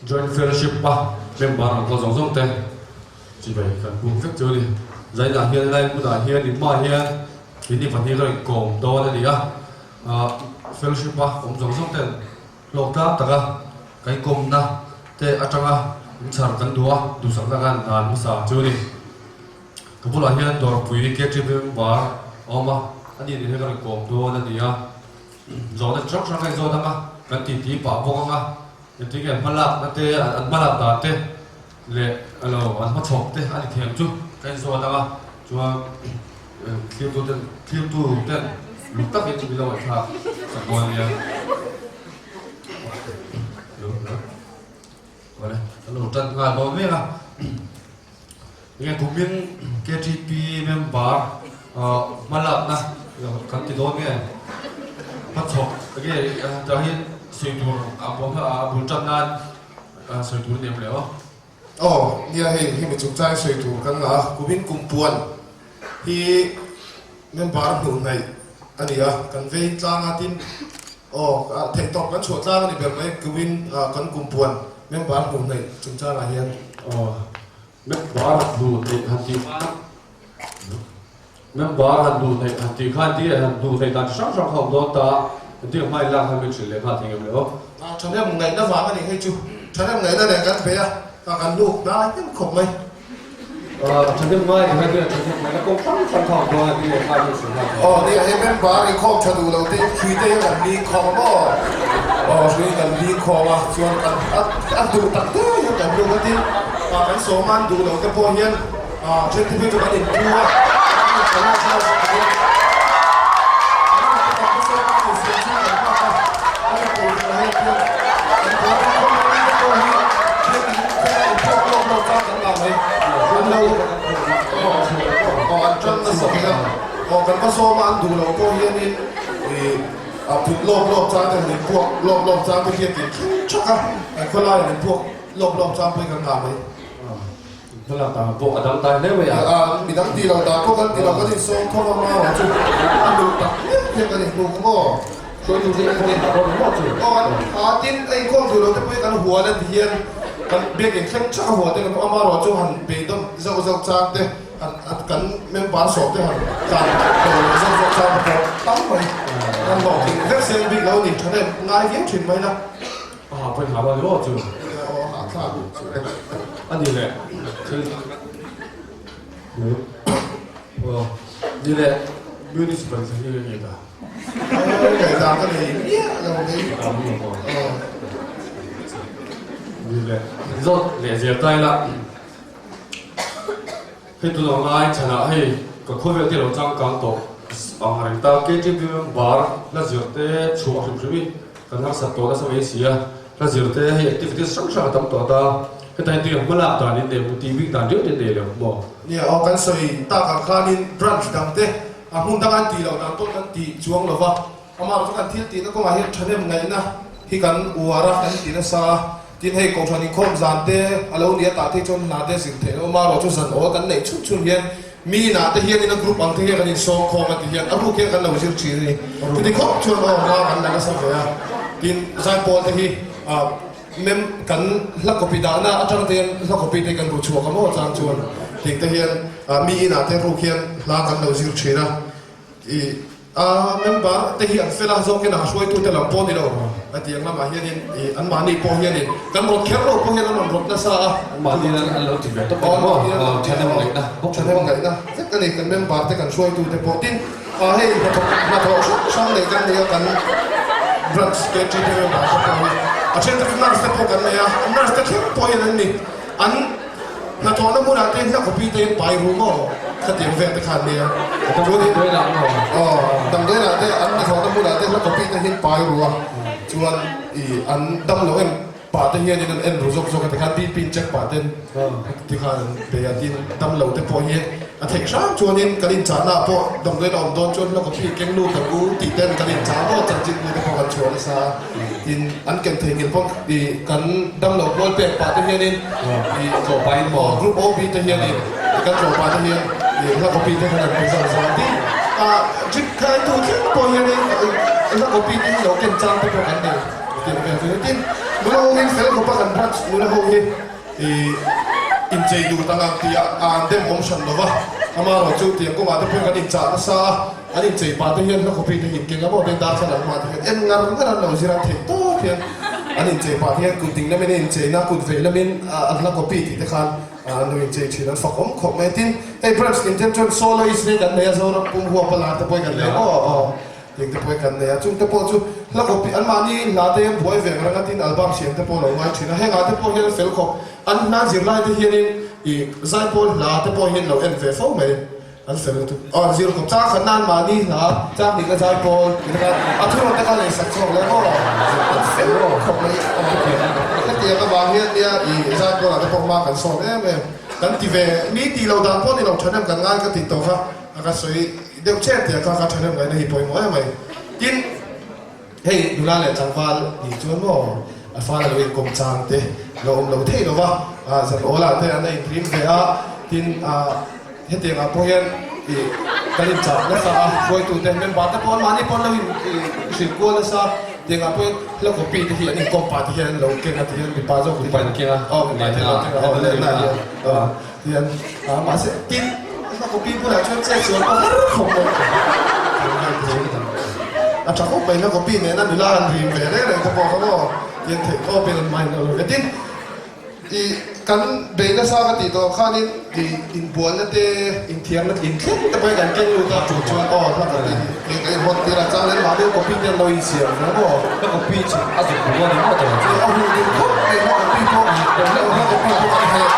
Joint Fellowship a member ang khaw zawng zawng te chibai kan buk vek chu a ni. Zainah hian helai hmunah hian in hmaah hian keini pahnih ka rawn kawm dawn a ni a, Fellowship a awm zawng zawng ten hlawk tlang taka kan kawmna te atanga in chhar kan duh a, duhsakna kan dan hmasa chu a ni. Ka bulah hian dawrpui KTP member a awm a, ani nen hian ka rawn kawm dawn a ni a, zawhna chi hrang hrang ka inzawt ang a, kan titi pah bawk ang a. Engtin nge an hmalakna te, an hmalak dan te leh alo an hmachhawp te a ni thiam chu ka inzawt ang a, chuan thirtu ten thirtu ten luk takin min lo ngaihthlak sak dawn ania. Awle, ka lo tan nghal dawn mek a. Enge kumin KTP member hmalakna kan ti dawn nge? Hmachhawk enge tah hian sawi tur a bul tan nan sawi tur a ni em le aw? Aw, nia hei hemi chungchang sawi tur kan ngah a, kumin kumpuan hi member hmuh hnaih a ni a, kan vei tlang a tin aw theihtawp kan chhuah tlang a ni ber mai kumin kan kumpuan member hmuh hnaih chungchangah hian. Aw. Member duh theih han tih khan Member han duh theih han tih khan ti han duh theih dan chi hrang hrang kha awm dawn ta engtin nge hma in lak khan min hrilh leh nghal thei ngem le aw. Thahnem ngaihna vang a ni hei chu. Thahnem ngaihna nen kan bei a, ka kan lut hnai em khawp mai. Thahnem ngai ti khan thahnem ngaihna kawng hrang hrang kha awm dawn a ti leh nghal min hrilh nghal thei. Aw nia hei member inkhawm tha duh lo te hrui te hian kan ling khawm a maw? Aw hrui kan ling khawm a chuan kan a duh tak te hian kan lut a tin kan sawm a an duh lo te pawh hian then te phei chu kan inpu a kan inpalai thlai sak hian kan in kan va sawm a an insiam chu kan nghak a kan inpawh duh lo hian kan pawl inkhawm lai te pawh hi then in then a inphawk lawk lawk chang kan ngah mai an lo aw an tan nasa mai a aw kan va sawm a an duh lo pawh hianin ih a put lawk lawk chang te han inpuak lawk lawk chang te hian tih thleng thak a kan khawlai han inpuak lawk lawk chang pawhin kan ngah mai. Hmalak dan pawh a dang dai hle mai a. Mi dang ti lo dan pawh kan ti lo kan insawm khawp a mau chu a duh tak miah hian kan inhmu ka maw. Hruaitu te inkhawm tak dawn maw chu. Aw an a tin a inkhawm duh lo te pawh hi kan hual a ti hian kan biak inthleng chak a hual te kan amarawh chu han beidawm zauh zauh chang te han kan member sawm te han tlan do leh zauh zauh chang te pawh tam mai kan hlawhtling vek seng bik lo ni thahnem ngai viau thin mai la. A ha pawi hna rual maw chu? Aw a thlak chu. A ni leh thil aw ni leh municipal hi nge nge ta? Ngaihdan ka nei miah lo mai. Ni leh zawt leh zel ta ila hei tun ang lai chhanah hei ka khawvel te lo changkang tawh ang reng ta KTP member la zir te chhuah hrim hrim i Kan harsat tawh nasa mai si a, hla zir te hei activities hrang hrang a tam tawh ta, heta hi tui hmalak dan in nei ti bik dan riau te nei lo maw? Nia aw kan sawi tak ang khanin branch dang te a hmun dang an tih loh dan pawh kan tih chuang lo va, amah chu kan thil tihna kawngah hian thahnem ngaihna hi kan uar a, kan ti nasa a, tin hei kohhran inkhawm zan te a lo nia tah te chuan hna te zir theih loh amaherawh chu zan awl kan neih chhun chhun hian Mi inah te hianin a group ang te hian kan insawm khawm a ti hian a ruk hian kan lo zir thin a ni. Chuti khawp chuan aw hma kan la nasa ve a. Tin, zaipawl te hi mem kan hla copy dahna atang te hian hla copy te kan ru chhuak a maw chang chuan tih te hian mi inah te ruk hian hla kan lo zir thin a. I a member te hi an fel a zawkin a hruaitute lam pawh ni lo a ti ang lamah hianin i anmahni pawh hianin kan rawt kher lo pawh hian an rawn rawt nasa a. Anmahni an lo ti ve tawp mai maw? Thahnem ngaihna bawk Thahnem ngaihna vek a ni kan member te kan hruaitute pawh tin a hei hnathawk hnathawh hrang hrang nei kan nei a kan branch KTP member te pawh hi a then te chu nurse te pawh kan nei a nurse te thleng pawh hian an ni an Hnathawhna hmunah te hla copy te in pai ru maw? Khatiang vel te khan nia. Chuan aw damdawilah te an hnathawhna hmunah te hla copy te hi in pai ru a, chuan i an damlo en pah te hianin an en ru zawk zawk a tikhan BP in check pah ten tikhan an pe a tin damlo te pawh hi a theih hram chuanin kan inchahna ah pawh damdawiin a awm dawn chuan hla copy keng lut ang u tih ten kan inchah maw chanchin bu te pawh kan chhuah nasa a. Tin, an ken theihnghilh pawh i kan damlo kual pek pah te hianin i tlawhpahin maw? Group OB te hianin i kan tlawhpah te hian i hla copy te khan an pe zauh zauh a. Tin, ah drip kaitu thleng pawh hianin hla copy te hi lo ken chang te pawh kan nei tel ve chu. Tin, Nula ho hi fel khawp a kan branch nula ho hi ih inchei duh tak ang tih ah an dem awm hran lo va, amaherawh chu tiang kawngah te pawhin kan inchah nasa a, an inchei pah te hian hla copy te hi inkeng a maw te darthlalang hmah te hian en ngar ngar an lo zir a, theih tawp hian an inchei pah te hian kut ding lamin a incheina kut vei lamin an hla copy tih te khan an lo inchei thin an fak awm khawp mai. Tin, hei branch tin te chuan soloist hi kan nei a, Zoram pum huapa lar te pawhin kan nei maw aw. Tih te pawh hi kan nei a, chung te pawh chu hla kawp an mahni hla te hian buai veng reng a tin album siam te pawh lo ngai thin a, heng ah te pawh hian fel khawp an hna zirlai te hianin ih zaipawl hla te pawh hian lo en ve fo mai an fel lutuk aw an zir khawp chang khatna an mahni hla chang hnihna zaipawl tih te khan a thurawn te kha lei sak chhuak leh maw an fel khawp mai aw hetiang avang hian nia ih zaipawl ah te pawh hma kan sawn em em kan ti ve mi tih loh dan pawh ni lo thahnem kan ngai ka tih tawh kha a ka sawi Deuh chen tih a kha kha thahnem ngaihna hi pawimawh em mai. Tin, hei nula leh tlangval nih chuan maw a fal a lo inkawm chang te lo awm lo thei lo va, zan awlah te an la inrim ve a, tin hetiang ah pawh hian ih kan inchah nasa a, hruaitute member te pawh anmahni pawh an lo inhrilh kual nasa, tiang ah pawh hian hla copy te hi an inkawm pah te hian an lo keng a ti hian mipa zawk Mipa in keng a, aw mipa te lo keng a, aw lehna ah hian aw. Hian a mahse tin hla copy bulah chuan chet sual pawh har khawp mai a tha khawp mai hla copy nena nula han rim ve reng reng te pawh kha maw tiang theih tawpin an mind lo ve tin i kan bei nasa ka tih tawh khanin i inbualna te inthiarna inthleng te pawhin kan keng lut a chu chuan aw hla copy hi kan inhawn tir a chang leh mahni copy te an lo insiam ve maw hla copy chu a zuk duh a ni maw tawh a hu duh khawp mai hla copy pawh hla copy pawh an heh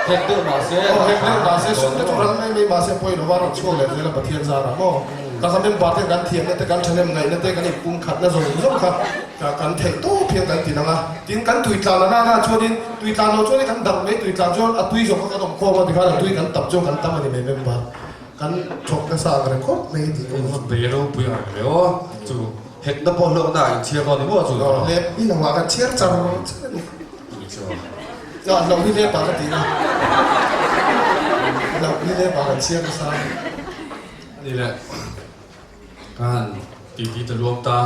Hek deuh mahse. Aw hek deuh mahse sum te chu ral mai mai mahse pawi lova rawn chhuak leh zel a Pathian zarah maw ka kha member te kan thiamna te kan thahnem ngaihna te kan inpum khatna zawng zawng kha kan theih tawp hian kan ti lang a tin kan tui tlan a nana chuanin tui tlan lo chuanin kan dang mai tui tlan chuan a tui zawng kha kan awm khawm a tikhan a tui kan tam chuan kan tam a ni mai member kan thawk nasa ang reng khawp mai tih ka hmu. Bei ropui ang reng aw chu. Hekna pawh hlawkna ah inchhiar dawn ni maw chu? Aw lep i lo ah kan chhiar char char a ni. Aw hlauh hi lep ah ka ti na. Hlauh hi lep ah kan chhiar nasa. Ani le ka han ti ti ta luam ta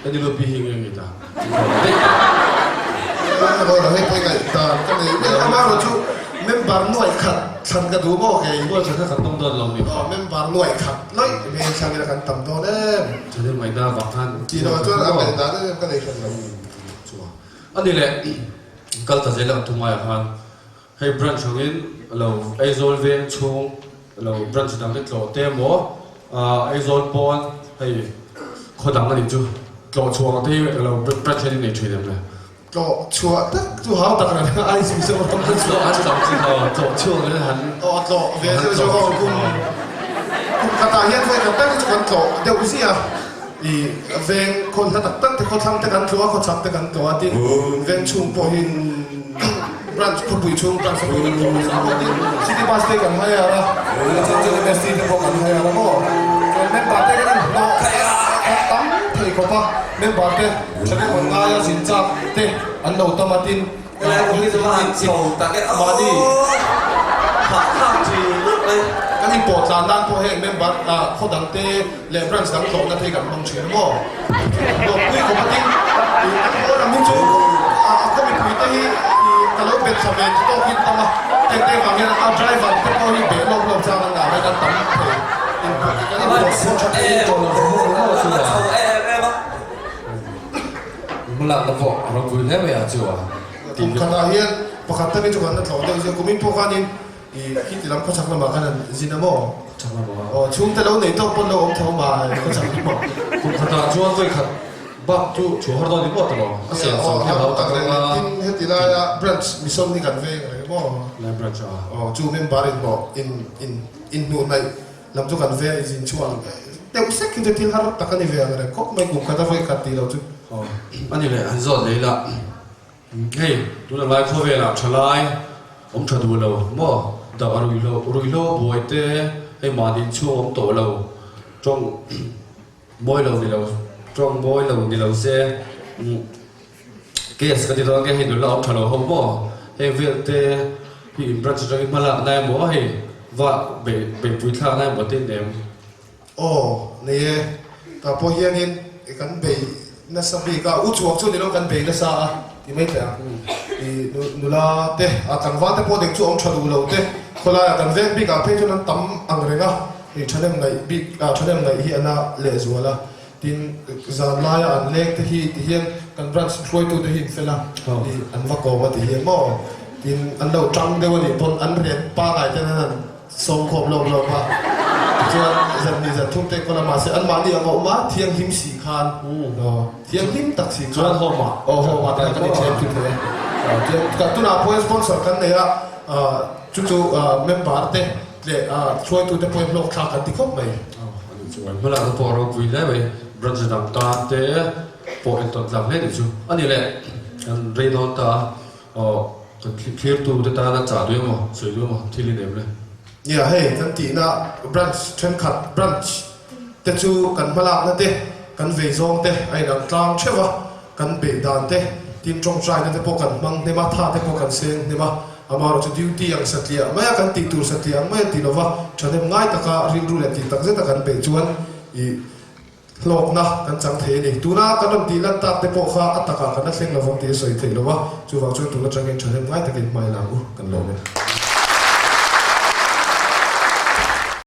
ka ni lupi hi nge nge ta. Hei pawh ngaih dan ka nei miah amaherawh chu member nuaih khat thlan ka duh maw kei. Nuaih khat kha kan tum dawn lo ni. Aw member nuaih khat. Lawih mai thlang ila kan tam dawn em. Thahnem ngaihna vang khan Tih loh chuan a ngaih dan em em ka nei hran lo. Chuan a ni leh kal ta zel ang thumaiah khan hei branch angin lo Aizawl veng chhung lo branch dang te tlawh te emaw Aizawl pawn hei khaw dang a nih chu tlawh chhuah ang te hi lo branch hian in nei thin em le? Tlawh chhuah tak chu hau tak reng a ai zui zawk a. Tlawh an tam chi ho tlawh chhuak leh han Aw tlawh ve zeuh zeuh aw kum kum khatah hian vawi khat tak hi chu kan tlawh deuh ziah a i veng khaw hla tak tak te khaw thlang te kan tlawh a khaw chhak te kan tlawh a tin veng chhung pawh hi branch khawpui chhung branch khawpui kan tlawh nasa a tin city bus te kan hire a chuan MST te pawh kan hire a maw chuan member te kan inhlawh tam thei khawp a member te Thahnem an ngai a, zin chak te an lo tam a, tin mahni kan inpawh tlan nan pawh heng member khaw dang te leh branch dang tlawhna te hi kan hmang thin a maw? Hlawhpui khawp a, tin kan haw lam hi chu a khaw mipui te hi ka lo bet thla ve ti tawk hi an tam a, heng te vang hian a driver te pawh hi beh lawk lawk chang an ngah mai kan tam thei kan inpawh pawh tha thei Hmalakna pawh a ropui hle mai a chu a. Kum khatah hian pakhat takin chu kan la tlawh deuh zia kumin pawh khanin i khiti lam khawchhak lamah khan an zin a maw? Khawchhak lamah. Aw chhungte lo nei tawk pawn lo awm tho mai khawchhak lamah. Kum khatah chuan vawi khat bak chu chhuah har dawn ni maw ta lo? A siam chawm hi a lo tak reng a. Tin heti laia branch mission hi kan veng reng maw? Lai branch a. Aw chu member inhlawh in in inhnuhnaih Lam chu kan ve zin chhuah deuh sek hi chu thil har tak a ni ve ang reng khawp mai kum khat a vawi khat tih lo chu. Aw a ni leh han zawt leh ila hei tuna lai khawvelah thalai awm tha duh lo maw dah a ruihhlo ruihhlo buai te hei mahni inchhung awm tawh lo tawng mawi lo ni lo tawng mawi lo ni lo se case ka ti dawn nge hei nula awm tha lo ho maw heng vel te hi in branch atangin hma lak na emaw hei va beih beihpui thlak na emaw te in em. Aw nei e. Tah pawh hianin kan bei nasa bik a, u chuak chu ni lo kan bei nasa a ti mai teh ang. I nula te, a tlangval te pawh deng chu awm tha duh lo te, khawlaiah kan veng bikah phei chuan an tam ang reng a, hei thahnem ngaih bik, thahnem ngaih hi a na lehzual a. Tin, zan laia an leng te hi ti hian kan branch hruaitute hi an fel a, i an va kawm a ti hian maw? Tin, an lo tang deuh a nih pawn an ret pangai ten an han sawmkhawm lawk lawk a, tichuan zan hnih zan thum te kawl a, mahse anmahni ang a awm a, thianghlim si khan, aw, thianghlim tak si khan, Chuan home ah, aw home ah te khan kan inthlem thil thei a, tiang tunah pawhin sponsor kan nei a, chu chu member te leh hruaitute pawhin hlawkthlak kan ti khawp mai. Chuan hmalakna pawh a ropui hle mai, branch dang tan te pawh entawn tlak hle tih chu a ni leh kan rei dawn ta a, aw kan thlirtu te tana chah duh emaw sawi duh emaw thil i nem le. Nia hei kan tihna branch thenkhat branch te chu kan hmalakna te kan vei zawng te a inang tlang theuh a, Kan beih dan te, tin tawngtaina te pawh kan hmang hnem a, tha te pawh kan seng hnem a, amaherawh chu duty ang satliah mai a, kan tih tur satliah ang mai a ti lova, thahnem ngai taka rilru leh tih tak zeta kan beih chuan ih hlawkna kan chang thei a ni. Tuna kan rawn tih lan tak te pawh kha a takah kan la thleng lovang tih a sawi theih lo a, chuvang chuan tun atangin thahnem ngai takin hma i la ang u, kan lawm e.